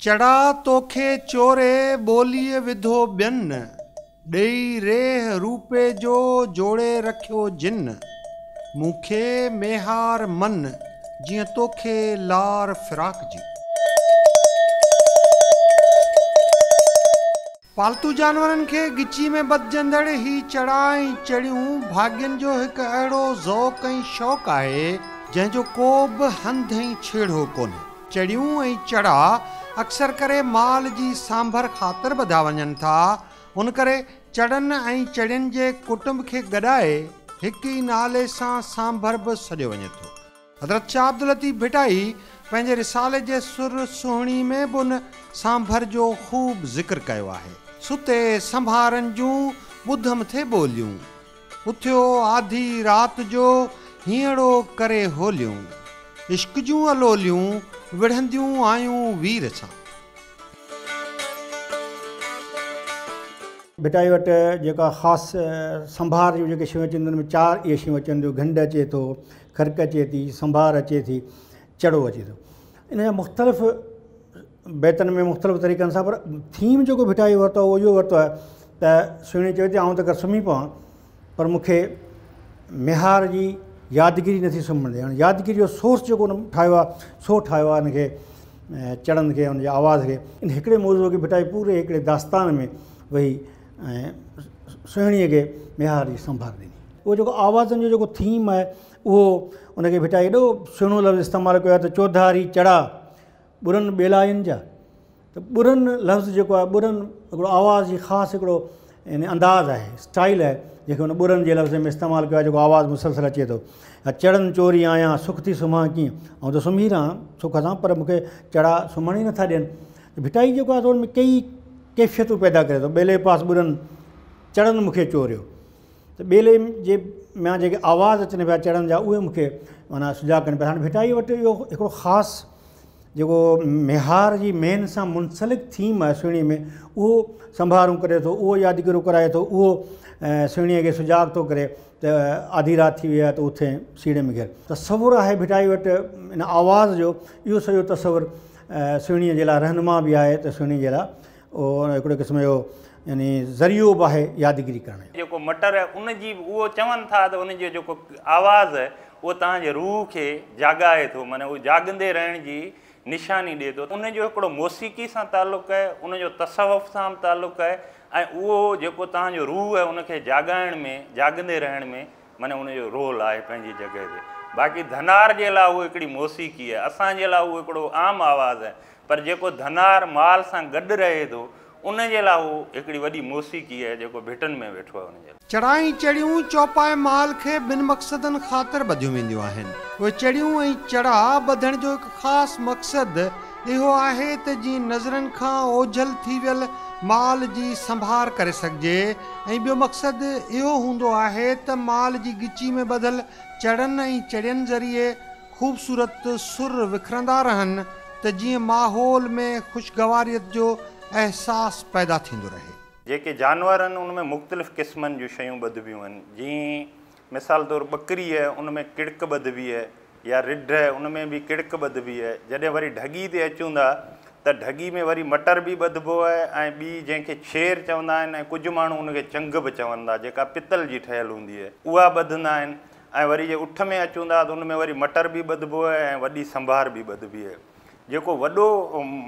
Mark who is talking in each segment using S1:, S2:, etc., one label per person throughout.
S1: چڙا توکي چوري ٻوليء وڌو ٻين، ڏيئي ريهه روپي جو جوڙي رکيو جن، مون کي ميهار من، جيئن توکي لار فراق جي. پالتو جانورن کي ڳچي ۾ ٻڌجندڙ هي چڙا ۽ چڙيون ڀاڳين جو هڪ اهڙو ذوق ۽ شوق آهي، جنهن جو ڪو به هنڌ ۽ ڇيڙو ڪونهي. چڙيون ۽ چڙا اڪثر ڪري مال جي سانڀر خاطر ٻڌا وڃن ٿا، ان ڪري چڙن ۽ چڙين جي ڪٽنب کي گڏائي هڪ ئي نالي سان سانڀر به سڏيو وڃي ٿو. حضرت شاهه عبداللطيف ڀٽائي پنهنجي رسالي جي سر سهڻي ۾ به ان سانڀر جو خوب ذڪر ڪيو آهي. ستي سنڀارن جون ٻڌم ٿي ٻوليون، اٿيو آڌي رات جو هينئڙو ڪري هوليون، عشق جون الوليون وڙهنديون آيون وير سان.
S2: ڀٽائي وٽ جيڪا خاص سنڀار جون جيڪي شيون اچن ٿيون ان ۾ چار اهي شيون اچن ٿيون، گهنڊ اچي ٿو، کرڪ اچي ٿي، سنڀار اچي ٿي، چڙو اچي ٿو. ان جا مختلف بيتن ۾ مختلف طريقن سان پر ٿيم جيڪو ڀٽائي ورتو آهي اهو اهو ورتو آهي ته سهڻي چوي ٿي آئون ته گهر سمهي پوان پر مون کي ميهار جي يادگيري نٿي سمهڻ ڏي. هاڻي يادگيري جو سورس جيڪو هن ٺاهيو آهي سو ٺاهيو آهي ان کي چڙن کي ان جي آواز کي. ان هڪڙي موضوع کي ڀٽائي پوري هڪڙي داستان ۾ ويهي ۽ سهڻيء کي ميهار جي سنڀار ڏني. اهو جيڪو آوازن جو جيڪو ٿيم آهي اهو ان کي ڀٽائي ايڏو سهڻو لفظ استعمال ڪيو آهي ته چوڌاري چڙا ٻرن ٻيلاين جا ته ٻرن لفظ جيڪو آهي ٻرن هڪڙو آواز جي خاص هڪڙو يعني انداز آهي اسٽائل آهي جنهن کي هن ٻرن جي لفظ ۾ استعمال ڪيو آهي جيڪو آواز مسلسل اچي ٿو يا چڙن چوري آيان سک ٿي سمهان ڪيئن آئون ته سمهي رهان سک سان پر مون کي چڙا سمهڻ ئي نٿا ڏين ته ڀٽائي جيڪو آهي سو ان ۾ ڪيئي ڪيفيتون پيدا ڪري ٿو ٻيلي پاس ٻرن چڙن مون کي چوريو ته ٻيلي جي مان جيڪي آواز اچن پيا چڙن جا اهي مون کي معنيٰ سجاڳ ڪن پيا. هاڻي ڀٽائي وٽ اهو هڪڙو خاص جيڪو ميهار جي مين سان منسلڪ ٿيم آهي سهڻي ۾ اهو سنڀارون ڪري ٿو، اهو يادگيرو ڪرائي ٿو، اهو سهڻيء کي سجاڳ ٿو ڪري ته آڌي رات ٿي وئي آهي ته اٿ ۽ سيڙي ۾ گهر. تصور آهي ڀٽائي وٽ ان آواز جو اهو سڄو تصور سهڻيء جي لاء رهنما به آهي ته سهڻيء جي لاء اهو هڪڙي قسم جو يعني ذريعو به آهي يادگيري ڪرڻ جو.
S3: جيڪو مٽر آهي ان جي به اهو چون ٿا ته ان جو جيڪو آواز آهي اهو توهان جي روح کي جاڳائي ٿو معنيٰ اهو جاڳندي رهڻ جي نشاني ڏئي ٿو. ان جو هڪڙو موسيقي سان تعلق آهي، ان جو تصوف سان به تعلق آهي ۽ اهو جيڪو توهان جو روح آهي ان کي جاڳائڻ ۾ جاڳندي رهڻ ۾ معنيٰ ان جو رول آهي پنهنجي جڳهه تي. باقي ڌنار جي لاء اهو هڪڙي موسيقي آهي، اسان جي لاء اهو هڪڙو عام آواز آهي، پر جيڪو ڌنار مال سان گڏ رهي ٿو، ان جي لاء اهو هڪڙي وڏي موسيقي آهي، جيڪو ڀٽن ۾ ويٺو آهي ان جي لاء.
S1: چڙا ۽ چڙيون چوپائي مال کي ٻن مقصدن خاطر ٻڌيون وينديون آهن. اهي چڙيون ۽ چڙا ٻڌڻ جو هڪ خاص مقصد اهو آهي ته جيئن نظرن کان اوجهل ٿي ويل مال جي سنڀار ڪري سگهجي ۽ ٻيو مقصد اهو هوندو آهي ته مال جي ڳچي ۾ ٻڌل چڙن ۽ چڙين ذريعي خوبصورت سر وکرندا رهن ته جيئن ماحول ۾ خوشگواريت جو احساس پيدا ٿيندو رهي.
S3: جيڪي جانور آهن ان ۾ مختلف قسمن جون شيون ٻڌبيون آهن جيئن مثال طور ٻڪري آهي ان ۾ ڪڙڪ ٻڌبي آهي يا رڍ آهي ان ۾ به ڪڙڪ ٻڌبي آهي جڏهن وري ڍڳي تي اچون ٿا ته ڍڳي ۾ وري مٽر به ٻڌبو آهي ۽ ٻي جنهن کي ڇير چوندا آهن ۽ ڪجهه ماڻهو ان کي چنگ به چون ٿا جيڪا پتل جي ٺهيل هوندي آهي اها ٻڌندا آهن ۽ وري جي اٺ ۾ اچون ٿا ته ان ۾ وري مٽر به ٻڌبو آهي ۽ وڏي سنڀار به ٻڌبي آهي. جيڪو وڏو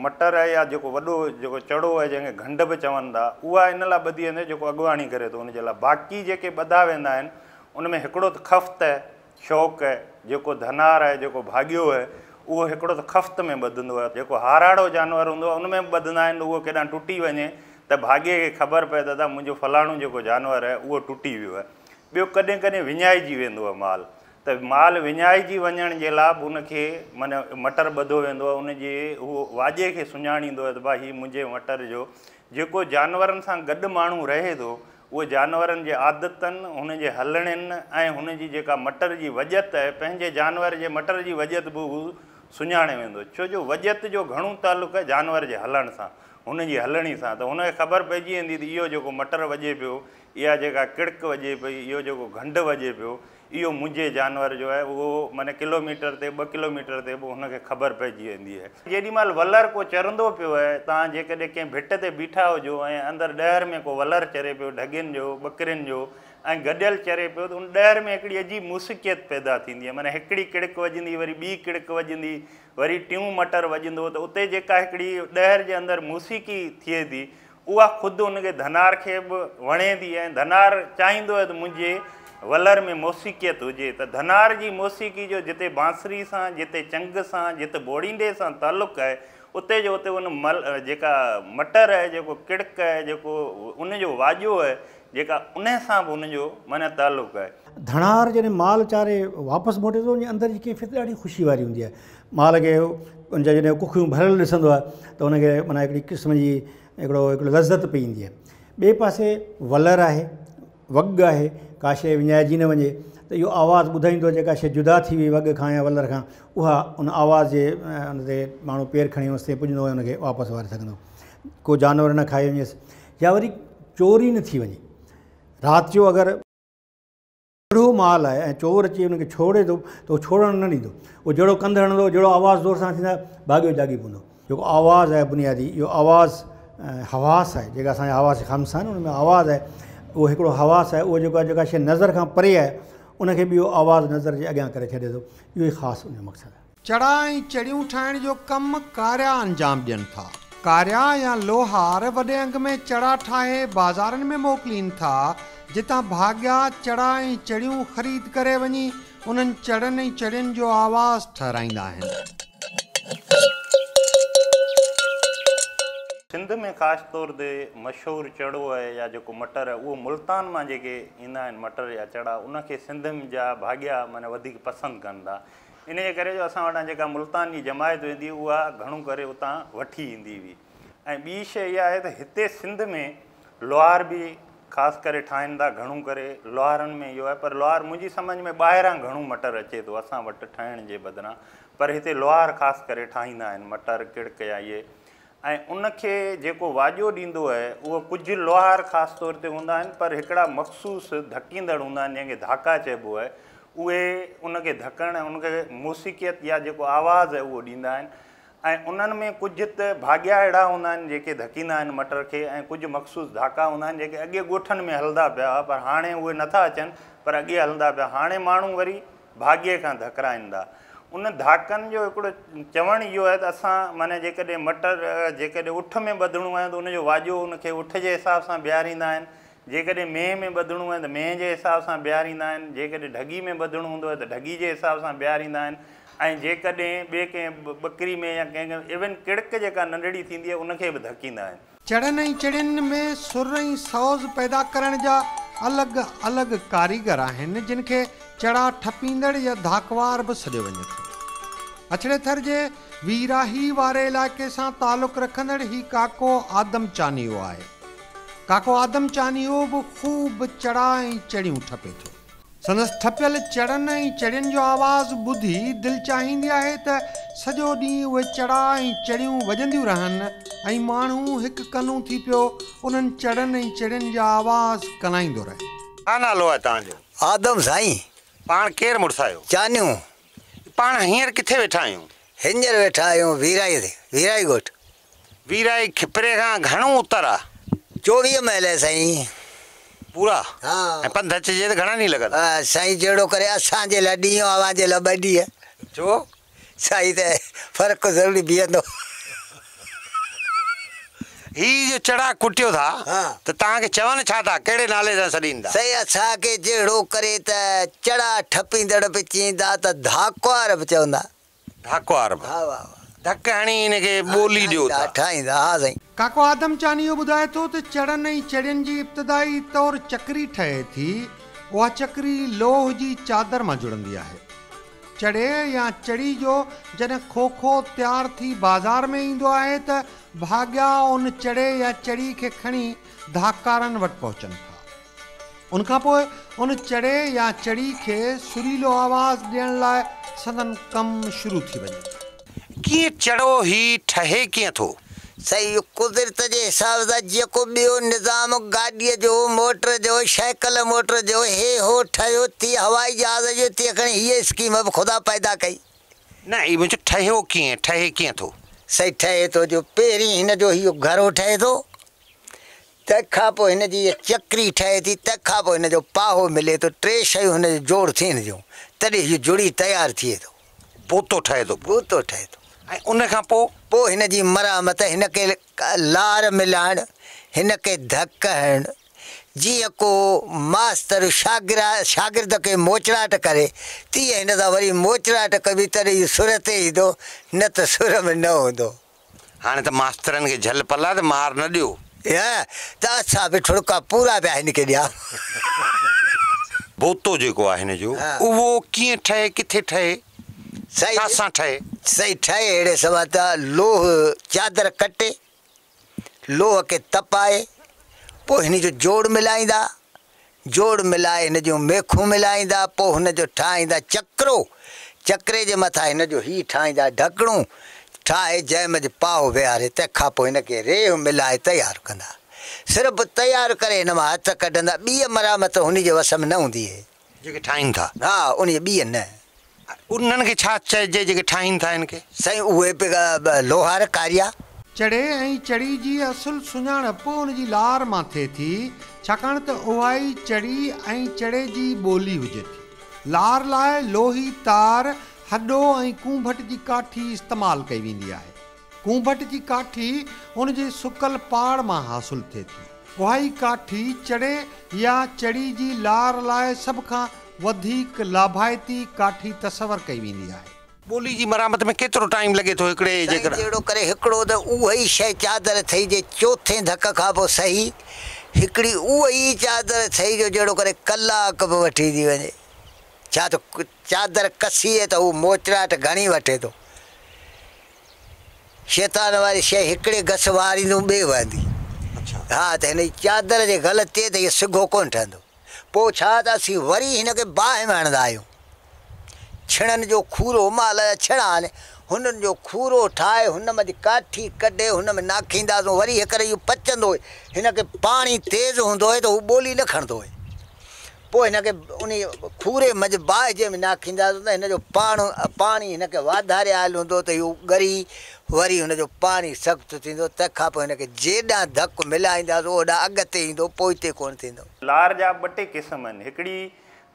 S3: مٽر آهي يا جيڪو وڏو جيڪو چڙو آهي جنهن کي گهنڊ به چون ٿا اها ان لاء ٻڌي ويندي آهي جيڪو اڳواڻي ڪري ٿو ان جي لاء. باقي جيڪي ٻڌا ويندا آهن ان ۾ هڪڙو ته خفت آهي، شوق آهي، جيڪو ڌنار آهي، جيڪو ڀاڳيو آهي اهو هڪڙو ته خفت ۾ ٻڌندو آهي. جيڪو هاراڙو جانور هوندو آهي ان ۾ به ٻڌندا آهن ته اهو ڪيڏانهن ٽٽي وڃي ته ڀاڳيي کي خبر پئي ته ادا منهنجو فلاڻو جيڪو جانور آهي اهو ٽٽي ويو آهي. ٻيو ڪڏهن ڪڏهن وڃائجي ويندو آهي مال ته مال وڃائجي وڃڻ جي لاء به ان کي معنيٰ مٽر ٻڌو ويندو آهي ان جي هو واڄي کي سڃاڻيندو آهي ته ڀا هي منهنجي مٽر جو جيڪو جانورن سان گڏ ماڻهو رهي ٿو اهو جانورن جي عادتن هن جي هلڻين ۽ هن جي جيڪا مٽر جي وڄت آهي پنهنجي جانور جي مٽر جي وڄت به هو سڃاڻي ويندو ڇو جو وڄت جو گهڻو تعلق آهي جانور جي هلڻ سان هن جي هلڻي سان ته هن کي خبر پئجي ويندي ته اهو جيڪو مٽر وڄي پيو اها جيڪا ڪڙڪ وڄي پئي، اهو جيڪو گهنڊ وڄي پيو، اهو منهنجي جانور جو آهي، اهو معنيٰ ڪلوميٽر تي ٻه ڪلوميٽر تي به هن کي خبر پئجي ويندي آهي. جيڏي مهل ولر ڪو چرندو پيو آهي، توهان جيڪڏهن ڪنهن ڀٽ تي بيٺا هجو ۽ اندر ڏهر ۾ ڪو ولر چري پيو، ڍڳين جو، ٻڪرين جو ۽ گڏيل چري پيو ته ان ڏهر ۾ هڪڙي عجيب موسيقيت پيدا ٿيندي آهي، معنيٰ هڪڙي ڪڙڪ وڄندي، وري ٻي ڪڙڪ وڄندي، وري ٽيون مٽر وڄندو ته اتي جيڪا هڪڙي ڏهر جي اندر موسيقي ٿئي ٿي، اها خود ان کي ڌنار کي به وڻي ٿي ۽ ڌنار چاهيندو آهي ته منهنجي ولر ۾ موسيقيت هجي ته ڌنار جي موسيقي جو جتي بانسري سان، جتي چنگ سان، جت بوڙينڊي سان تعلق آهي اتي جو اتي ان مل جيڪا مٽر آهي، جيڪو ڪڙڪ آهي، جيڪو ان جو واڄو آهي جيڪا ان سان به ان جو معنيٰ تعلق آهي.
S2: ڌڻار جڏهن مال چاري واپس موٽي ٿو ان جي اندر جي ڪيفيت ڏاڍي خوشي واري هوندي آهي. مال کي ان جا جڏهن ڪکيون ڀريل ڏسندو آهي ته ان کي معنيٰ هڪڙي قسم جي هڪڙو هڪڙو لذت پئي ايندي آهي. ٻئي پاسي ولر آهي، وڳ آهي، ڪا شيء وڃائجي نه وڃي ته اهو آواز ٻڌائيندو آهي جيڪا شيء جدا ٿي وئي وڳ کان يا ولر کان اها ان آواز جي ان تي ماڻهو پير کڻي اوستائين پڄندو ۽ ان کي واپس واري سگهندو. ڪو جانور نه کائي وڃيس يا وري چوري نه ٿي وڃي. رات جو اگر. اهڙو مال آهي ۽ چور اچي ان کي ڇوڙي ٿو ته هو ڇوڙڻ نه ڏيندو. اهو جهڙو ڪنڌ هڻندو، جهڙو آواز زور سان ٿيندا، ڀاڳيو جاڳي پوندو. جيڪو آواز آهي بنيادي اهو آواز حواس آهي، جيڪا اسان جا حواس خمسه آهن ان ۾ آواز آهي، اهو هڪڙو حواس آهي، اهو جيڪو آهي جيڪا شيء نظر کان پري آهي ان کي به اهو آواز نظر جي اڳيان ڪري ڇڏي ٿو. اهو ئي خاص ان جو مقصد آهي.
S1: چڙا ۽ چڙيون ٺاهڻ جو ڪم ڪاريا انجام ڏين ٿا. ڪاريا يا لوهار وڏي انگ ۾ چڙا ٺاهي بازارن ۾ موڪلين ٿا، جتان ڀاڳيا چڙا ۽ چڙيون خريد ڪري وڃي انهن چڙن ۽ چڙين جو آواز ٺهرائيندا آهن.
S3: سنڌ ۾ خاص طور تي مشهور چڙو آهي يا جيڪو مٽر آهي اهو ملتان مان جيڪي ايندا آهن مٽر يا چڙا ان کي سنڌ جا ڀاڳيا معنيٰ وڌيڪ پسند ڪن ٿا. انهيء ڪري جو اسان وٽان جيڪا ملتان جي جماعت ويندي هئي اها گهڻو ڪري اتان وٺي ايندي هئي ۽ ٻي شيء اها آهي ته هتي سنڌ ۾ لوهار به خاص ڪري ٺاهين ٿا گهڻو ڪري لوهارن ۾ اهو آهي پر لوهار منهنجي سمجهه ۾ ٻاهران گهڻو مٽر اچي ٿو اسان وٽ ٺهڻ جي بدران پر هتي لوهار خاص ڪري ٺاهيندا آهن مٽر ڪڙڪ يا اهي ۽ ان کي جيڪو واڄو ڏيندو آهي اهو ڪجهه لوهار خاص طور تي هوندا آهن پر هڪڙا مخصوص ڌڪيندڙ هوندا آهن جنهن کي ڌاڪا چئبو آهي اهي ان کي ڌڪڻ ۽ ان کي موسيقيت يا جيڪو آواز آهي اهو ڏيندا آهن ۽ انهن ۾ ڪجهه ته ڀاڳيا اهڙا هوندا آهن جيڪي ڌڪيندا آهن مٽر کي ۽ ڪجهه مخصوص ڌاڪا هوندا آهن جيڪي اڳي ڳوٺن ۾ هلندا پيا هئا پر هاڻي اهي نٿا اچن پر اڳي هلندا پيا هاڻي ماڻهو وري ڀاڳيي کان ڌڪرائين ٿا. ان ڌاڪن جو هڪڙو چوڻ اهو آهي ته اسان معنيٰ جيڪڏهن مٽر جيڪڏهن اٺ ۾ ٻڌڻو آهي ته ان جو واڄو ان کي اٺ جي حساب سان بيهاريندا آهن، جيڪڏهن مينهن ۾ ٻڌڻو آهي ته مينهن جي حساب سان بيهاريندا آهن، جيڪڏهن ڍڳي ۾ ٻڌڻو هوندو آهي ته ڍڳي جي حساب سان بيهاريندا آهن ۽ جيڪڏهن ٻئي ڪنهن ٻڪري ۾ يا ڪنهن ايون ڪڙڪ جيڪا ننڍڙي ٿيندي آهي ان کي به ڌڪيندا آهن.
S1: چڙن ۽ چڙين ۾ سر ۽ سوز پيدا ڪرڻ جا الڳ الڳ ڪاريگر آهن، جن کي چڙا ٺپيندڙ يا ڌاڪوار به سڏيو وڃي ٿو. اڇڙي ٿر جي ويراهي واري علائقي سان تعلق رکندڙ هي ڪاڪو آدم چانيو آهي. ڪاڪو آدم چانيو به خوب چڙا ۽ چڙيون ٺپي ٿو. سندس ٺپيل چڙن ۽ چڙين جو آواز ٻڌي دل چاهيندي آهي ته سڄو ڏينهن اهي چڙا ۽ چڙيون وڄنديون رهن ۽ ماڻهو هڪ ڪنو ٿي پيو انهن چڙن ۽ چڙين جا آواز ڪنائيندو رهي.
S3: ڇا نالو آهي توهان جو؟
S4: آدم سائين.
S3: پاڻ ڪير مڙس آهيو؟
S4: چانيون.
S3: پاڻ هينئر ڪٿي ويٺا آهيون؟
S4: هينئر ويٺا آهيون ويرائي تي، ويرائي ڳوٺ.
S3: ويرائي کپري کان گهڻو اتر آ؟
S4: 24 ميل آهي سائين.
S3: پورا؟
S4: ها.
S3: ۽ پنڌ اچجي ته گهڻا ڏينهن لڳندا؟
S4: سائين جهڙو ڪري اسان جي لاء ڏينهن اوهان جي لاء ٻه ڏينهن.
S3: ڇو؟
S4: سائين ته فرق ضروري بيهندو.
S3: هي جو چڙا ڪٽيو ٿا ته توهان کي چون ڇا ٿا؟ ڪهڙي نالي سان سڏين ٿا؟
S4: سائين اسان کي جهڙو ڪري ته چڙا ٺپيندڙ به چيندا ته ڌاڪوار به چوندا.
S3: ڌاڪوار به. ڌڪ هڻي هن کي ٻولي ڏيو ٿا.
S4: ٺاهيندا ها سائين.
S1: ڪاڪو آدم چانيو ٻڌائي ٿو ته چڙن ۽ چڙين جي ابتدائي طور چڪري ٺهي ٿي. اها چڪري لوهه جي چادر مان جڙندي آهي. چڙي يا چڙي جو جڏهن کوکو تيار ٿي بازار ۾ ايندو آهي ته ڀاڳيا ان چڙي يا چڙي کي کڻي ڌاڪارن وٽ پهچن ٿا. ان کان پوء ان چڙي يا چڙي کي سريلو آواز ڏيڻ لاء سندن ڪم شروع ٿي وڃي ٿو.
S3: ڪيئن چڙو هي ٺهي ڪيئن ٿو؟
S4: سائين اهو قدرت جي حساب سان جيڪو ٻيو نظام گاڏيء جو، موٽر جو، سائيڪل موٽر جو، هي هو ٺهيو تيئن هوائي جهاز جو تيئن کڻي هيء اسڪيم به خدا پيدا ڪئي.
S5: نه اهو مون چيو ٺهيو ڪيئن، ٺهي ڪيئن ٿو؟
S4: سائين ٺهي ٿو جو پهرين هن جو هيء گهرو ٺهي ٿو، تنهن کان پوء هن جي هيء چڪري ٺهي ٿي، تنهن کان پوء هن جو پاهو ملي ٿو، ٽي شيون هن جو جوڙ ٿين ٿيون، تڏهن هيء جڙي تيار ٿئي ٿو.
S5: بوتو ٺهي ٿو.
S4: بوتو ٺهي ٿو.
S5: ۽ ان کان پوء؟
S4: پوء هن جي مرامت، هن کي لار ملائڻ، هن کي ڌڪ هڻڻ، جيئن ڪو ماستر شاگرد کي موچڙاٽ ڪري، تيئن هن سان وري موچڙاٽ ڪبي، تڏهن هي سر تي ايندو، نه ته سر ۾ نه هوندو.
S5: هاڻي ته ماسترن کي جهل پل آ ته مار نه ڏيو.
S4: هه ته اسان به ٺڙڪا پورا پيا هن کي ڏيان.
S5: بوتو جيڪو آ هن جو اهو ڪيئن ٺهي ڪٿي ٺهي ڇا سان ٺهي؟
S4: سائين ٺهي اهڙي سوا ته لوهه چادر ڪٽي لوهه کي تپائي پوء هن جو جوڙ ملائيندا جوڙ ملائي هن جون ميخون ملائيندا، پوء هن جو ٺاهيندا چڪرو، چڪري جي مٿان هن جو هي ٺاهيندا ڍڪڻو ٺاهي جنهن منجهه پاهو ويهاري تنهن کان پوء هن کي ريهه ملائي تيار ڪندا. صرف تيار ڪري هن مان هٿ ڪڍندا، ٻيء مرامت هن جي وس ۾ نه هوندي اهي.
S5: جيڪي ٺاهين ٿا.
S4: ها انهيء ٻيء نه.
S5: انهن کي ڇا چئجي جيڪي ٺاهين ٿا هن کي؟
S4: سائين اهي به لوهار ڪاريا.
S1: چڙي ۽ چڙي جي اصل سڃاڻپ ان جي لار مان ٿئي ٿي، ڇاڪاڻ ته اها ئي چڙي ۽ چڙي جي ٻولي هجي ٿي. لار لاء لوهي تار، هڏو ۽ ڪونڀٽ جي ڪاٺي استعمال ڪئي ويندي آهي. ڪونڀٽ جي ڪاٺي ان جي سڪل پاڙ مان حاصل ٿئي ٿي. اها ئي ڪاٺي چڙي يا چڙي جي لار لاء سڀ کان وڌيڪ لاڀائتي ڪاٺي تصور ڪئي ويندي آهي.
S5: ٻولي جي مرامت ۾ ڪيترو ٽائيم لڳي ٿو هڪڙي
S4: سائين
S5: جيڪر.
S4: جهڙو ڪري هڪڙو ته اها ئي شيء چادر ٿئي جي چوٿين ڌڪ کان پوء سهي هڪڙي اها ئي چادر ٿئي جو جهڙو ڪري ڪلاڪ به وٺي ٿي وڃي ڇا ته چادر ڪسيء ته هو موچڙاٽ گهڻي وٺي ٿو. شيطان واري شيء هڪڙي گس واريندون ٻي وهندي. ها ته هن جي چادر جي غلط ٿئي ته هيء سگهو ڪونه ٺهندو. پوء ڇا ته اسين وري هن کي باهه ۾ هڻندا آهيون. ڇڻن جو کورو، مال جا ڇڻا آهن، هنن جو کورو ٺاهي هن منجهه ڪاٺي ڪڍي هن ۾ ناکينداسون. وري هيڪر اهو پچندو هي. هن کي پاڻي تيز هوندو هي ته هو ٻولي نه کڻندو هي. پوء هن کي انهيء کوري منجهه باهه جي ۾ ناکينداسون ته هن جو پاڻ پاڻي هن کي واڌاري آيل هوندو ته اهو ڳري وري هن جو پاڻي سخت ٿيندو، تنهن کان پوء هن کي جيڏانهن ڌڪ ملائينداسون اوڏانهن اڳتي ايندو، پوئتي ڪونه ٿيندو.
S3: لار جا ٻه ٽي قسم آهن. هڪڙي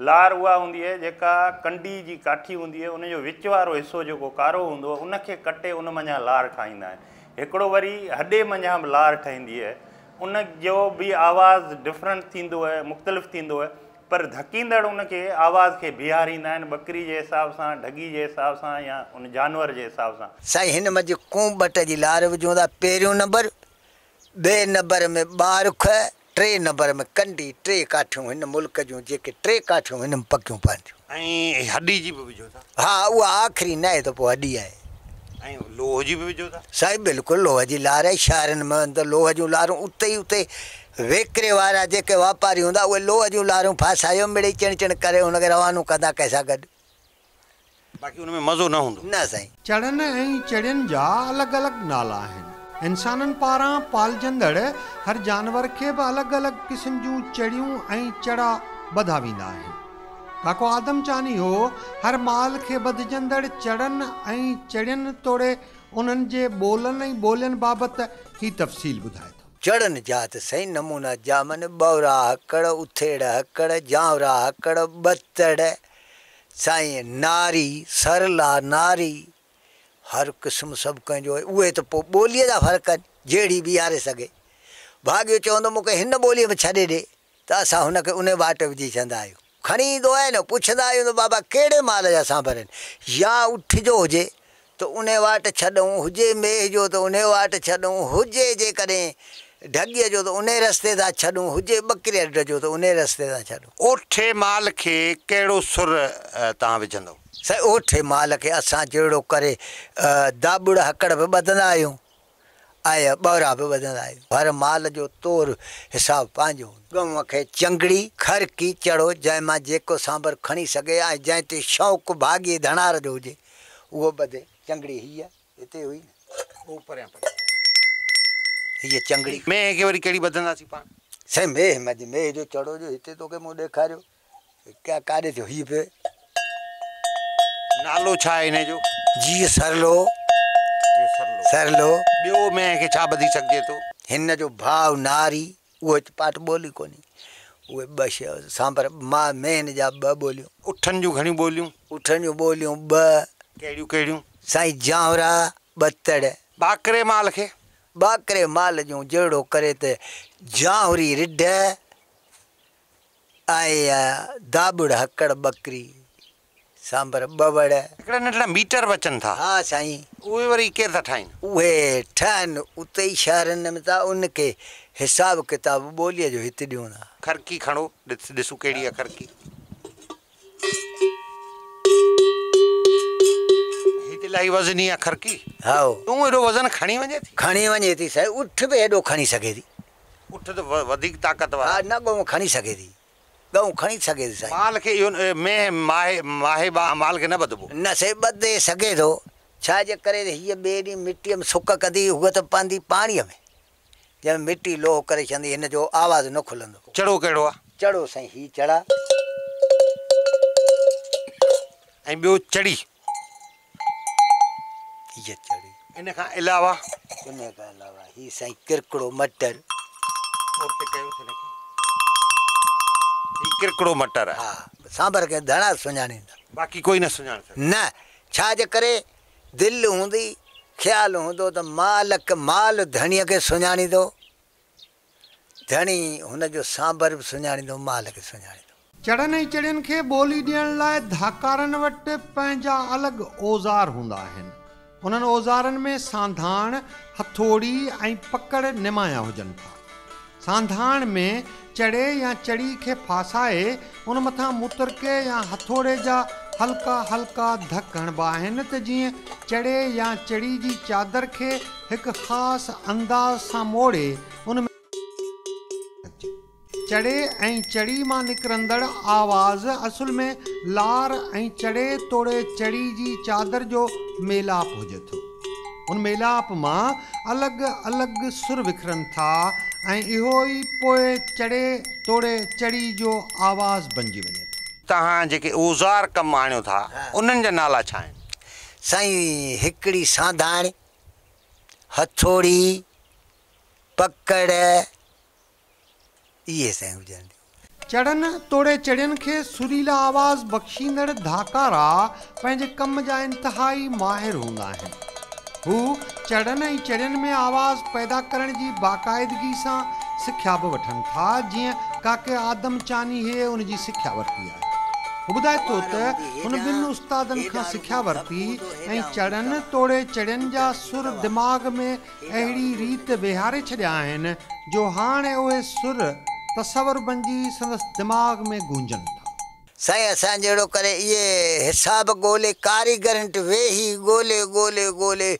S3: لار اها هوندي آهي جيڪا ڪنڊي جي ڪاٺي هوندي آهي، ان جو وچ وارو حصو جيڪو ڪارو هوندو آهي، ان کي ڪٽي ان منجهان لار ٺاهيندا آهن. هڪڙو وري هڏي منجهان به لار ٺهندي آهي. ان جو به آواز ڊفرنٽ ٿيندو آهي، مختلف ٿيندو آهي، پر ڌڪيندڙ ان کي آواز کي بيهاريندا آهن، ٻڪري جي حساب سان، ڍڳي جي حساب سان يا ان جانور جي حساب سان.
S4: سائين هن منجهه ڪونڀٽ جي لار وجهون ٿا پهريون نمبر، ٻئي نمبر ۾ ٻارک، ٽئين نمبر ۾ ڪنڊي، ٽي ڪاٺيون هن ملڪ جون جيڪي ٽي ڪاٺيون هن ۾ پڪيون پون ٿيون.
S5: ۽ هڏي جي به وجهو ٿا.
S4: ها اها آخري ناهي ته پوء هڏي آهي.
S5: ۽ لوهه جي به وجهو ٿا.
S4: سائين بلڪل لوهه جي لار آهي شهرن ۾ ته لوهه جون لارون اتي ئي اتي ويڪري وارا جيڪي واپاري هوندا اهي لوهه جون لارون ڦاسايو مڙئي چڻ چڻ ڪري هن کي روانو ڪندا ڪنهن سان گڏ.
S5: باقي ان ۾ مزو نه هوندو.
S4: نه سائين.
S1: چڙن ۽ چڙين جا الڳ الڳ نالا آهن. انسانن پاران پالجندڙ هر جانور کي به الڳ الڳ قسم جون چڙيون ۽ چڙا ٻڌا ويندا آهن. ڪاڪو آدم چانيهو هر مال کي ٻڌجندڙ چڙن ۽ چڙين توڙي انهن جي ٻولن ۽ ٻولين بابت هي تفصيل ٻڌائي ٿو.
S4: چڙن جا ته سائين نمونا جام آهن، ٻورا هڪڙ، اٿيڙ هڪڙ، جانورا هڪڙ، ٻتڙ، سائين ناري، سرلا، ناري، هر قسم سڀ ڪنهن جو آهي. اهي ته پوء ٻوليء جا فرق آهن، جهڙي بيهاري سگهي. ڀاڳيو چوندو مون کي هن ٻوليء ۾ ڇڏي ڏي ته اسان هن کي انهي واٽ وجهي ڇڏندا آهيون. کڻي ايندو آهي نه، پڇندا آهيون ته بابا ڪهڙي مال جا سانڀر آهن؟ يا اٺ جو هجي ته انهي واٽ ڇڏئون، هجي مينهن جو ته انهي واٽ ڇڏئون، هجي جيڪڏهن ڍڳيء جو ته انهي رستي تان ڇڏئون، هجي ٻڪريء رڍ جو ته انهي رستي تان ڇڏئون.
S5: اوٺي مال کي ڪهڙو سر توهان وجهندؤ؟
S4: سائين اوٺي مال کي اسان جهڙو ڪري داٻڙ هڪڙ به ٻڌندا آهيون ۽ ٻورا به ٻڌندا آهيون. هر مال جو تور حساب پنهنجو هوندو. ڳئون کي چنگڙي، کرڪي، چڙو جنهن مان جيڪو سانڀر کڻي سگهي ۽ جنهن تي شوق ڀاڳي ڌڻار جو هجي اهو ٻڌي. چنگڙي هيء هتي هئي نه.
S5: هو پريان پئي.
S4: هيء چنگڙي.
S5: مينهن کي وري ڪهڙي ٻڌنداسين پاڻ؟
S4: سائين مينهن مڄ مينهن جو چڙو جو هتي توکي مون ڏيکاريو ڪا ڪاڏي ٿيو هي به.
S5: نالو ڇا آهي انهيء جو؟
S4: جيء سرلو.
S5: جيء سرلو.
S4: سرلو.
S5: ٻيو مينهن کي ڇا ٻڌي سگهجي ٿو؟
S4: هن جو ڀاء ناري، اهو هت پاٽ ٻولي ڪونهي. اهي ٻه سانڀر مان مينهن جا ٻه ٻوليون.
S5: اٺن جون گهڻيون ٻوليون؟
S4: اٺن جون ٻوليون ٻه.
S5: ڪهڙيون ڪهڙيون؟
S4: سائين جانورا ٻتڙ.
S5: ٻاڪري مال کي؟
S4: ٻاڪري مال جون جهڙو ڪري ته جانوري رڍ ۽ داٻڙ هڪڙ ٻڪري. سانڀر ٻه وڙ.
S5: هڪڙا ننڍڙا ميٽر به اچن ٿا.
S4: ها سائين.
S5: اهي وري ڪير ٿا ٺاهين؟
S4: اهي ٺهن اتي ئي شهرن ۾ ٿا ان کي حساب ڪتاب ٻوليء جو هت ڏيون ٿا.
S5: کرڪي کڻو ڏسون ڪهڙي آهي کرڪي. هي ته الاهي وزني آهي کرڪي.
S4: هائو.
S5: تون ايڏو وزن کڻي وڃي ٿي؟
S4: کڻي وڃي ٿي سائين اٺ به ايڏو کڻي سگهي ٿي.
S5: اٺ ته وڌيڪ طاقت وارا.
S4: ها نه ڳئون کڻي سگهي ٿي. ڳئون کڻي سگهي ٿي سائين.
S5: مال کي اهو مينهن ماهي ماهي مال کي نه ٻڌبو.
S4: نه سائين ٻڌي سگهي ٿو ڇا جي ڪري ته هيء ٻئي ڏينهن مٽيء ۾ سڪ ڪندي هوء ته پوندي پاڻيء ۾ جنهن ۾ مٽي لوهه ڪري ڇڏندي هن جو آواز نه کلندو.
S5: چڙو ڪهڙو آ؟
S4: چڙو سائين هي چڙا.
S5: ۽ ٻيو چڙي.
S4: هيء چڙي.
S5: ان کان علاوه؟
S4: ان کان علاوه هي سائين ڪرڪڙو مٽر.
S5: پوئتي ڪيوس هن کي. هي ڪرڪڙو مٽر آهي.
S4: ها سانڀر کي ڌڻا سڃاڻيندا.
S5: باقي ڪوئي نه سڃاڻي سگهندو.
S4: نه ڇا جي ڪري دل هوندي خيال هوندو ته مالڪ مال ڌڻيء کي سڃاڻيندو. ڌڻي هن جو سانڀر به سڃاڻيندو مال کي سڃاڻيندو.
S1: چڙن ۽ چڙين کي ٻولي ڏيڻ لاء ڌاڪارن وٽ پنهنجا الڳ اوزار هوندا آهن. انهن اوزارن ۾ سانڌاڻ، هٿوڙي ۽ پڪڙ نمايان هجن ٿا. سانڌاڻ ۾ چڙي يا چڙي کي ڦاسائي ان مٿان مترڪي يا هٿوڙي جا هلڪا هلڪا ڌڪ هڻبا آهن ته جيئن چڙي يا چڙي جي چادر کي هڪ خاص انداز سان موڙي ان ۾. سگهجي. چڙي ۽ چڙي مان نڪرندڙ آواز اصل ۾ لار ۽ چڙي توڙي چڙي جي چادر جو ميلاپ هجي ٿو. ان ميلاپ مان الڳ الڳ سر وکرن ٿا ۽ اهو ئي پوء چڙي توڙي چڙي جو آواز بنجي وڃي ٿو.
S5: توهان جيڪي اوزار ڪم آڻيو ٿا انهن جا نالا ڇا آهن؟
S4: سائين هڪڙي سانڌاڻ، هٿوڙي، پڪڙ، اهي سائين هجن ٿيون.
S1: چڙن توڙي چڙين کي سريلا آواز بخشيندڙ ڌاڪارا پنهنجي ڪم جا انتهائي ماهر هوندا آهن. هو چڙن ۽ چڙين ۾ آواز پيدا ڪرڻ جي باقاعدگي سان سکيا به وٺن ٿا، جيئن ڪاڪي آدم چانيهي ان جي سکيا ورتي آهي. هو ٻڌائي ٿو ته هن ٻن استادن کان سکيا ورتي ۽ چڙن توڙي چڙين جا سر دماغ ۾ اهڙي ريت ويهاري ڇڏيا آهن جو هاڻ اهي سر تصور بنجي سندس دماغ ۾ گونجن ٿا.
S4: سائين اسان جهڙو ڪري اهي حساب ڳولي ڪاريگرن وٽ ويهي ڳولي ڳولي ڳولي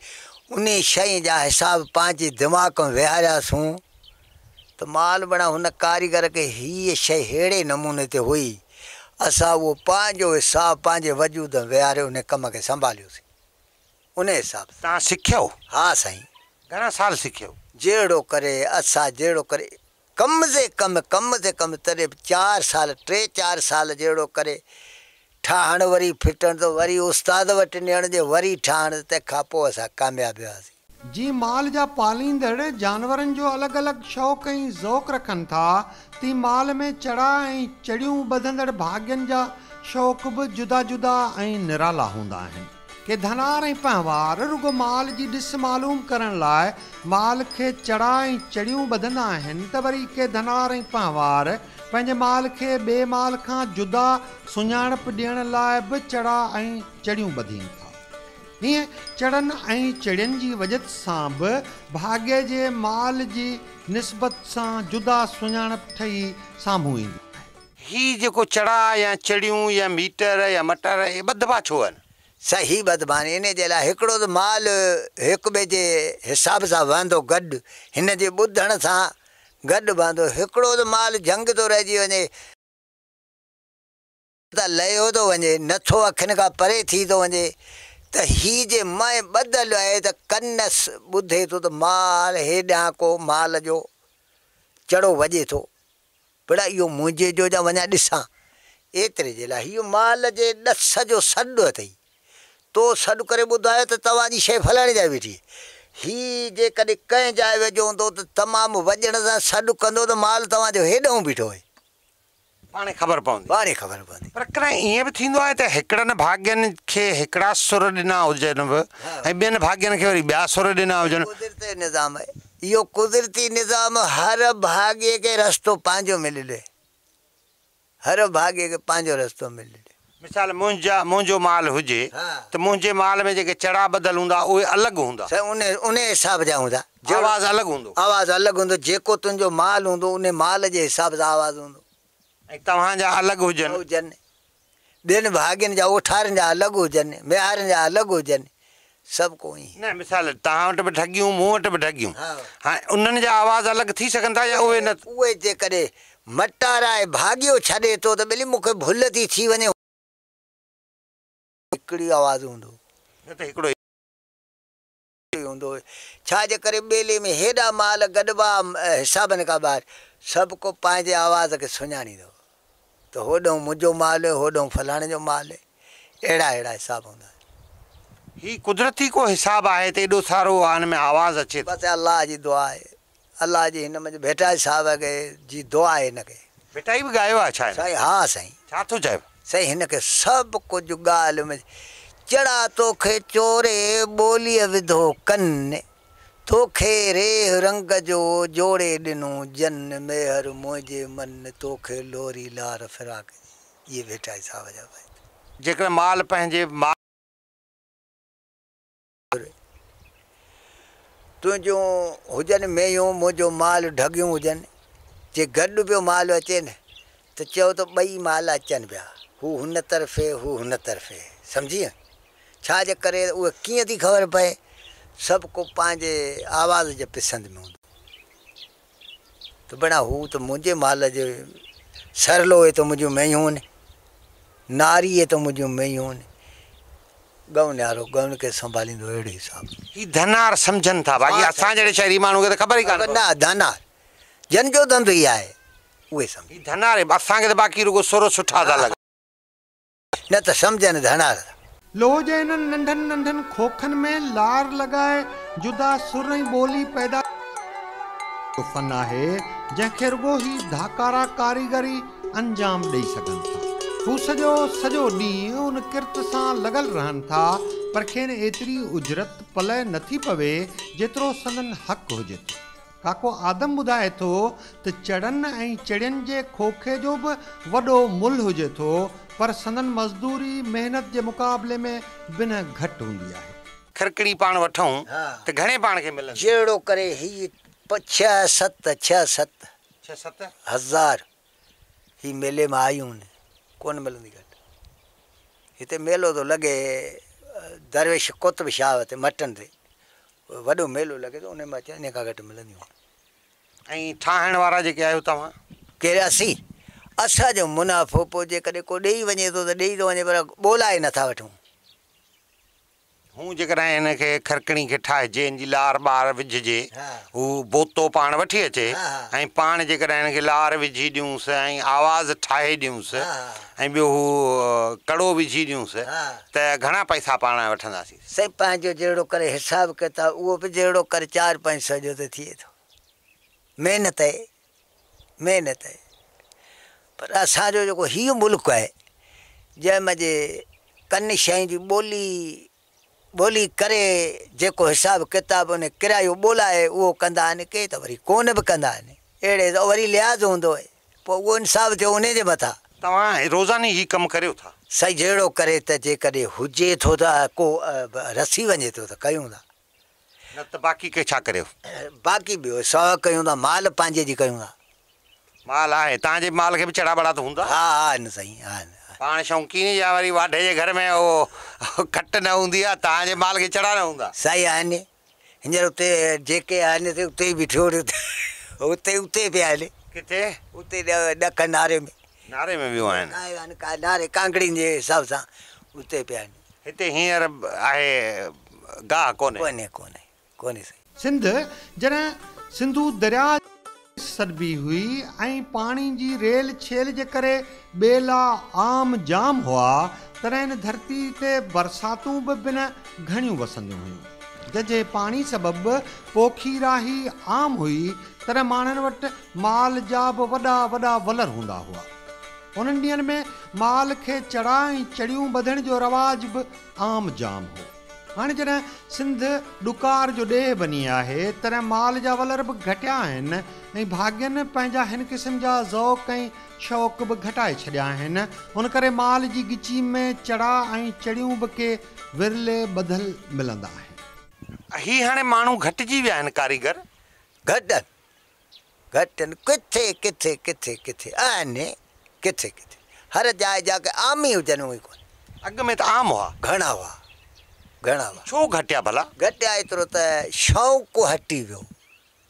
S4: انهي شيء جا حساب پنهنجي دماغ ۾ ويهارياسون ته مال بڻا هن ڪاريگر کي هيء شيء ههڙي نموني تي هئي اسان اهو پنهنجو حساب پنهنجي وجود ۾ ويهاري انهي ڪم کي سنڀاليوسين. انهي حساب سان.
S5: توهان سکيو؟
S4: ها سائين.
S5: گهڻا سال سکيو؟
S4: جهڙو ڪري اسان جهڙو ڪري ڪم سي ڪم ڪم سي ڪم تڏهن به چار سال ٽي چار سال جهڙو ڪري ٺاهڻ وري ڦٽڻ ته وري استاد وٽ نيڻ جي وري ٺاهڻ تنهن کان پوء اسان ڪامياب وياسين.
S1: جيئن مال جا پاليندڙ جانورن جو الڳ الڳ شوق ۽ ذوق رکن ٿا، تيئن مال ۾ چڙا ۽ چڙيون ٻڌندڙ ڀاڳين جا شوق به جدا جدا ۽ نرالا هوندا آهن. ڪي ڌنار ۽ پنهوار رڳو مال جي ڏس معلوم ڪرڻ لاء مال کي چڙا ۽ چڙيون ٻڌندا آهن ته وري ڪي ڌنار ۽ پنهوار پنهنجي مال کي ٻئي مال کان جدا سڃاڻپ ڏيڻ لاء به چڙا ۽ چڙيون ٻڌين ٿا. ايئن چڙن ۽ چڙين جي وڄت سان به ڀاڳي جي مال جي نسبت سان جدا سڃاڻپ ٺهي سامهون ايندي آهي.
S5: هي جيڪو چڙا يا چڙيون يا ميٽر يا مٽر اهي ٻڌبا ڇو آهن؟
S4: صحيح ٻڌبا آهن انهي جي لاء هڪڙو ته مال هڪ ٻئي جي حساب سان وهندو گڏ هن جي ٻڌڻ سان گڏ وهندو هڪڙو ته مال جهنگ ٿو رهجي وڃي ته لهيو ٿو وڃي، نه ٿو اکين کان پري ٿي ٿو وڃي، ته هي جي مئن ٻڌل آهي ته ڪن ٻڌي ٿو ته مال هيڏانهن ڪو مال جو چڙو وڄي ٿو پڙا اهو منهنجي جو جا وڃان ڏسان ايتري جي لاء هيء مال جي ڏس جو سڏ اٿئي. تو سڏ ڪري ٻڌايو ته توهان جي شيء فلاڻي جاء ويٺي. هي جيڪڏهن ڪنهن جاء ويجهو هوندو ته تمام وڄڻ سان سڏ ڪندو ته مال توهان جو هيڏانهن بيٺو آهي.
S5: پاڻهي خبر پوندي.
S4: پاڻهي خبر پوندي.
S5: پر ڪڏهن ائين به ٿيندو آهي ته هڪڙن ڀاڳين کي هڪڙا سر ڏنا هجن به ۽ ٻين ڀاڳين کي وري ٻيا سر ڏنا هجن.
S4: قدرتي نظام آهي. اهو قدرتي نظام هر ڀاڳي کي رستو پنهنجو مليل آهي. هر ڀاڳي کي پنهنجو رستو مليل آهي.
S5: مثال منهنجا منهنجو مال هجي ته منهنجي مال ۾ جيڪي چڙا ٻڌل هوندا اهي الڳ هوندا.
S4: سائين انهي انهي حساب جا هوندا.
S5: آواز الڳ هوندو.
S4: آواز الڳ هوندو جيڪو تنهنجو مال هوندو انهي مال جي حساب سان آواز هوندو.
S5: ۽ توهان جا الڳ هجن.
S4: هجن. ٻين ڀاڳين جا اوٺارن جا الڳ هجن ميهارن جا الڳ هجن سڀ ڪو ائين.
S5: نه مثال توهان وٽ به ڍڳيون مون وٽ به ڍڳيون هاڻي انهن جا آواز الڳ ٿي سگهن ٿا يا اهي نه.
S4: اهي جيڪڏهن مٽارائي ڀاڳيو ڇڏي ٿو ته ٻيلي مون کي ڀل ٿي ٿي وڃي. هڪڙو آواز هوندو.
S5: نه ته هڪڙو ئي.
S4: هوندو هو. ڇا جي ڪري ٻيلي ۾ هيڏا مال گڏبا حسابن کان ٻاهر. سڀ ڪو پنهنجي آواز کي سڃاڻيندو هو ته هوڏهون منهنجو مال هو، هوڏهون فلاڻي جو مال هي. اهڙا اهڙا حساب هوندا هئا.
S5: هي قدرتي ڪو حساب آهي ته ايڏو سارو ان ۾ آواز اچي ٿو.
S4: بس الله جي دعا آهي. الله جي هن منجهه ڀيٽائي صاحب کي جي دعا آهي هن کي.
S5: ڀٽائي به ڳايو آهي ڇا هن؟
S4: سائين ها سائين.
S5: ڇا ٿو چئي؟
S4: سائين هن کي سڀ ڪجهه ڳالهه ۾ چڙا توکي چوري ٻوليء وڌو ڪن، توکي ريهه رنگ جو جوڙي ڏنو جن، ميهر منهنجي من توکي لوري لار فراق جي. اهي ڀٽائي صاحب جا بيت.
S5: جيڪڏهن مال پنهنجي.
S4: تنهنجون هجن مينهون، منهنجو مال ڍڳيون هجن. جي گڏ پيو مال اچي نه ته چئو ته ٻئي مال اچن پيا، هو هن طرفي هو هن طرفي. سمجهينء؟ ڇا جي ڪري اهي ڪيئن ٿي خبر پئي؟ سڀ ڪو پنهنجي آواز جي پسند ۾ هوندو. ته بڻا هو ته منهنجي مال جي سرلو اهي ته منهنجون مينهون آهن، ناري اهي ته منهنجون مينهون آهن، ڳئون نيارو ڳئون کي سنڀاليندو اهڙي حساب.
S5: هي ڌنار سمجهن ٿا باقي اسان جهڙي شهري ماڻهو کي ته خبر ئي ڪانه پوندي.
S4: نه ڌنار جن جو ڌنڌو ئي آهي اهي سمجهن.
S5: هي ڌنار اسان کي ته باقي رڳو سر سٺا ٿا لڳن.
S4: نه ته سمجهن ڌنار ٿا.
S1: لوهه جي انهن ننڍن ننڍن کوکن ۾ لار لڳائي جدا سر ۽ ٻولي پيدا جو فن آهي، جنهن کي رڳو هي ڌاڪارا ڪاريگر ئي انجام ڏئي سگهن ٿا. هو سڄو سڄو ڏينهن ان ڪرت سان لڳل رهن ٿا، پر کين ايتري اجرت پلئه نٿي پوي، جيترو سندن حق هجي ٿو. ڪاڪو آدم ٻڌائي ٿو ته چڙن ۽ چڙين جي کوکي جو به وڏو ملهه هجي ٿو پر سندن مزدوري محنت جي مقابلي ۾ بنهه گهٽ هوندي آهي.
S5: کرڪڙي پاڻ وٺون ته گهڻي پاڻ کي ملندي؟
S4: جهڙو ڪري هي ڇهه ست، ڇهه ست.
S5: ڇهه ست.
S4: هزار هي ميلي مان آيون آهن، ڪونه ملندي گهٽ. هتي ميلو ٿو لڳي درويش قطب شاهه تي مٽن تي. وڏو ميلو لڳي ٿو انهي ۾ اچن انهي کان گهٽ ملنديون.
S5: ۽ ٺاهڻ وارا جيڪي آهيو توهان؟
S4: ڪير اسين؟ اسان جو منافعو پوء جيڪڏهن ڪو ڏيئي وڃي ٿو ته ڏيئي ٿو وڃي پر ٻولائي نٿا وٺون.
S5: هون جيڪڏهن هن کي کرڪڻي کي ٺاهجي ان جي لار ٻار وجهجي هو بوتو پاڻ وٺي اچي ۽ پاڻ جيڪڏهن هن کي لار وجهي ڏيونس ۽ آواز ٺاهي ڏيونس ۽ ٻيو هو ڪڙو وجهي ڏيونس ته گهڻا پئسا پاڻ وٺنداسين؟
S4: سائين پنهنجو جهڙو ڪري حساب ڪتاب اهو به جهڙو ڪر چار پنج سئو جو ته ٿئي ٿو. محنت آهي محنت آهي پر اسان جو جيڪو هيء ملڪ آهي جنهن ۾ جي ڪن شين جي ٻولي ٻولي ڪري جيڪو حساب ڪتاب ان ڪرايو ٻولائي اهو ڪندا آهن ڪي ته وري ڪونه به ڪندا آهن اهڙي ته وري لحاظ هوندو آهي. پوء اهو انصاف ٿيو انهي جي مٿان.
S5: توهان روزاني هي ڪم ڪريو ٿا.
S4: سائين جهڙو ڪري ته جيڪڏهن هجي ٿو ته ڪو رسي وڃي ٿو ته ڪيون ٿا.
S5: نه ته باقي ڪي ڇا ڪريو.
S4: باقي ٻيو سوا ڪيون ٿا مال پنهنجي جي ڪيون ٿا.
S5: مال آهي توهان جي مال کي به چڙا ٻڙا ته هوندا.
S4: ها ها آهن سائين آهن.
S5: پاڻ شوقين يا وري واڍي جي گهر ۾ اهو کٽ نه هوندي آهي توهان جي مال کي چڙا نه هوندا.
S4: سائين آهن هينئر اتي جيڪي آهن سي اتي ئي بيٺو اتي اتي پيا آهن.
S5: ڪٿي؟
S4: اتي ڏکڻ ناري ۾.
S5: ناري ۾ ويو آهن.
S4: ناري ڪانگڙين جي حساب سان اتي پيا آهن.
S5: هتي هينئر آهي گاهه ڪونهي.
S4: ڪونهي ڪونهي ڪونهي سائين.
S1: سنڌ جڏهن سنڌو درياء سڏبي هئي ۽ پاڻي جي ريل ڇيل جي ڪري ٻيلا عام جام هئا، تڏهن هن ڌرتي تي برساتون به بنهه گهڻيون وسنديون هيون. ججهي پاڻي سبب پوکي راهي عام هئي، تڏهن ماڻهن وٽ مال جا به وڏا وڏا ولر هوندا هئا. انهن ڏينهن ۾ مال کي چڙا ۽ چڙيون ٻڌڻ جو رواج به عام جام هو. هاڻي جڏهن سنڌ ڏڪار جو ڏيهه بني آهي، تڏهن مال جا ولر به گهٽيا آهن ۽ ڀاڳين پنهنجا هن قسم جا ذوق ۽ شوق به گهٽائي ڇڏيا آهن. ان ڪري مال جي ڳچي ۾ چڙا ۽ چڙيون به ڪي ورلي ٻڌل ملندا آهن.
S5: هي هاڻي ماڻهو گهٽجي ويا آهن ڪاريگر.
S4: گهٽ آهن گهٽ آهن ڪٿي ڪٿي ڪٿي ڪٿي آهن ڪٿي ڪٿي هر جاء جا ڪي عام ئي هجن اهي ڪونه.
S5: اڳ ۾ ته عام هئا.
S4: گهڻا هئا گهڻا هئا.
S5: ڇو گهٽيا ڀلا؟
S4: گهٽيا ايترو ته شوق هٽي ويو.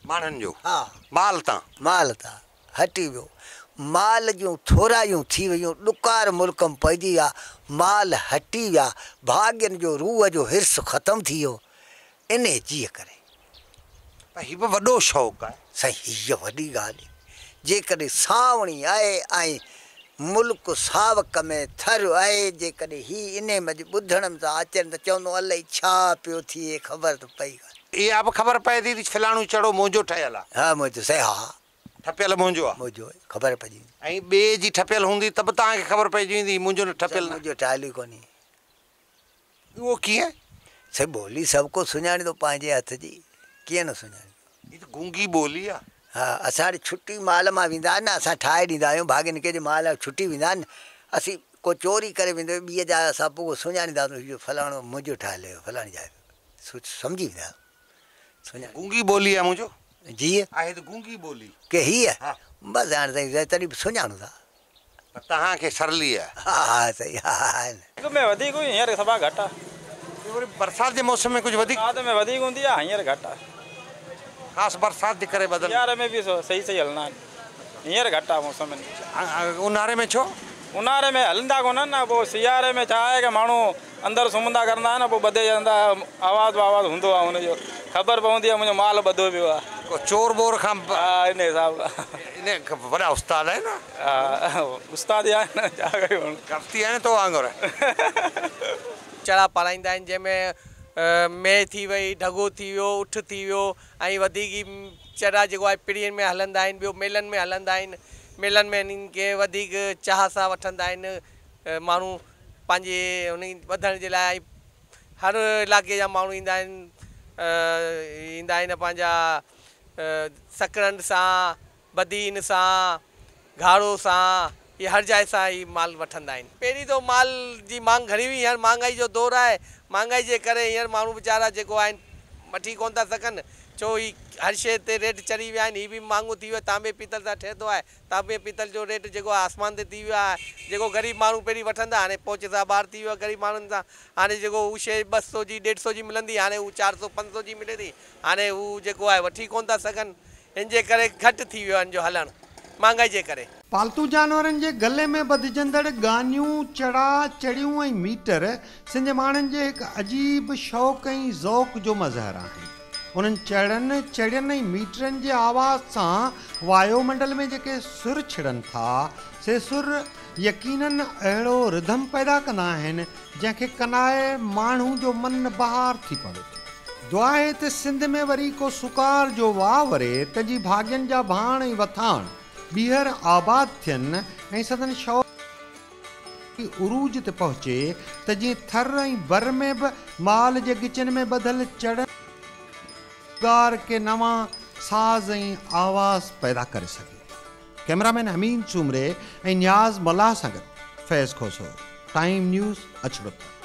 S5: ماڻهن جو؟
S4: ها.
S5: مال تان؟
S4: مال تان هٽي ويو. مال جون ٿورايون ٿي ويون، ڏڪار ملڪ م پئجي ويا، مال هٽي ويا، ڀاڳين جو روح جو حرص ختم ٿي ويو، انهي جيء ڪري.
S5: پر هي به وڏو شوق آهي.
S4: سائين هيء وڏي ڳالهه جيڪڏهن سانوڻي آهي ۽ ملڪ ساوڪ ۾ ٿر آهي، جيڪڏهن هي انهي منجهه ٻڌڻ ۾ ٿا اچن ته چوندو الائي ڇا پيو ٿئي خبر ته پئي ڪانه.
S5: اها به خبر پئي ٿي ته فلاڻو چڙو منهنجو ٺهيل آهي.
S4: ها منهنجو سائين ها.
S5: ٺپيل منهنجو آهي.
S4: منهنجو آهي خبر پئجي ويندي.
S5: ۽ ٻئي جي ٺپيل هوندي ته به توهان کي خبر پئجي ويندي هي منهنجو نه ٺپيل نه.
S4: منهنجو ٺاهيل ئي ڪونهي.
S5: اهو ڪيئن؟
S4: سائين ٻولي سڀ ڪو سڃاڻيندو پنهنجي هٿ جي ڪيئن نه سڃاڻيندو.
S5: هي ته گونگي ٻولي آ.
S4: ها اسان وٽ ڇٽي مال مان ويندا آهن نه اسان ٺاهي ڏيندا آهيون ڀاڳين کي جي مال ڇٽي ويندا آهن اسين ڪو چوري ڪري ويندو ٻي جاء اسان پوء سڃاڻيندا آهيون هي فلاڻو منهنجو ٺاهيل هيو فلاڻي جاء سمجهي ويندا آهيون سڃاڻي.
S5: گونگي ٻولي آ منهنجو.
S4: جي.
S5: آهي ته گونگي ٻولي.
S4: ڪي هيء؟
S5: ها.
S4: بس هاڻي سائين تڏهن به سڃاڻون ٿا.
S5: پر توهان کي سرلي آهي.
S4: ها ها سائين ها ها آهن.
S6: اڳ ۾ وڌيڪ هئي هينئر صفا گهٽ آهي.
S5: وري برسات جي موسم ۾ ڪجهه وڌيڪ.
S6: برسات ۾ وڌيڪ هوندي آهي هينئر گهٽ آهي.
S5: خاص برسات جي ڪري ٻڌل.
S6: سياري ۾ به صحيح صحيح هلندا آهن هينئر گهٽ آهي موسم ۾.
S5: اونهاري ۾ ڇو؟
S6: اونهاري ۾ هلندا ڪونهن نه پوء سياري ۾ ڇا آهي ڪه ماڻهو اندر سمهندا ڪرندا آهن پوء ٻڌي ڇڏندا آواز واواز هوندو آهي ان جو خبر پوندي آهي منهنجو مال ٻڌو پيو آهي.
S5: ڪو چور ٻور کان.
S6: ها ان حساب سان.
S5: ان وڏا استاد آهن نه.
S6: ها استاد ئي آهن ڇا ڪيون.
S5: گفتي آهن تو وانگر.
S7: چڙا پارائيندا آهن جنهن ۾ مينهن ٿي وئي، ڍڳو ٿي ويو، اٺ ٿي ويو ۽ وڌيڪ هي چڙا جيڪو آهي پڙين ۾ هلندا آهن ٻيو ميلن ۾ هلندا آهن ميلن ۾ انهن کي وڌيڪ چاهه سان وٺندا آهن ماڻهو پنهنجي ان ٻڌڻ جي لاء ۽ هر علائقي جا ماڻهو ايندا آهن ايندا آهن پنهنجا سڪرنڊ سان بدين سان گهاڙو سان هي هر جاء سان هي مال وٺندا آهن. پهرين ته مال جي مانگ گهڻي هئي هينئر مهانگائي جو دور آهي مهانگائي جي ڪري هينئر ماڻهو ويچارا جيڪو آهن وٺي ڪونه ٿا سگهن ڇو هي هر شيء تي ريٽ چڙهي ويا آهن هي به مهانگو ٿي ويو تانبي پيتل سان ٺهي ٿو آهي تانبي پيتل جو ريٽ جيڪو آهي آسمان تي ٿي ويو آهي جيڪو غريب ماڻهو پهرين وٺندا هاڻي پهچ سان ٻاهر ٿي ويو آهي غريب ماڻهن سان هاڻي جيڪو هو شيء 200 جي 150 جي ملندي هاڻي هو 400 500 جي ملي ٿي هاڻي هو جيڪو آهي وٺي ڪونه ٿا سگهن ان جي ڪري گهٽ ٿي ويو آهي ان جو هلڻ مهانگائي جي ڪري.
S1: پالتو جانورن جي گلي ۾ ٻڌجندڙ ڳانيون، چڙا، چڙيون ۽ ميٽر سنڌ جي ماڻهن جي هڪ عجيب شوق ۽ ذوق جو مظهر آهن. انهن چڙن، چڙين ۽ ميٽرن جي آواز سان وايو منڊل ۾ جيڪي سر ڇڙن ٿا، سي سر يقيناً اهڙو رڌم پيدا ڪندا آهن، جنهن کي ڪنائي ماڻهو جو من بهار ٿي پوي ٿو. دعا آهي ته سنڌ ۾ وري ڪو سڪار جو واء وري ته جي ڀاڳين جا ڀاڻ ۽ وٿاڻ ٻيهر آباد ٿين ۽ سندن شوق عروج تي پهچي ته جيئن ٿر ۽ بر ۾ به مال جي ڳچين ۾ ٻڌل چڙن گار ڪي نوان ساز ۽ آواز پيدا ڪري سگهي. ڪئميرا مين امين سومري ۽ نياز ملاح سان گڏ فيض کوسو، ٽائيم نيوز، اڇڙو ٿر.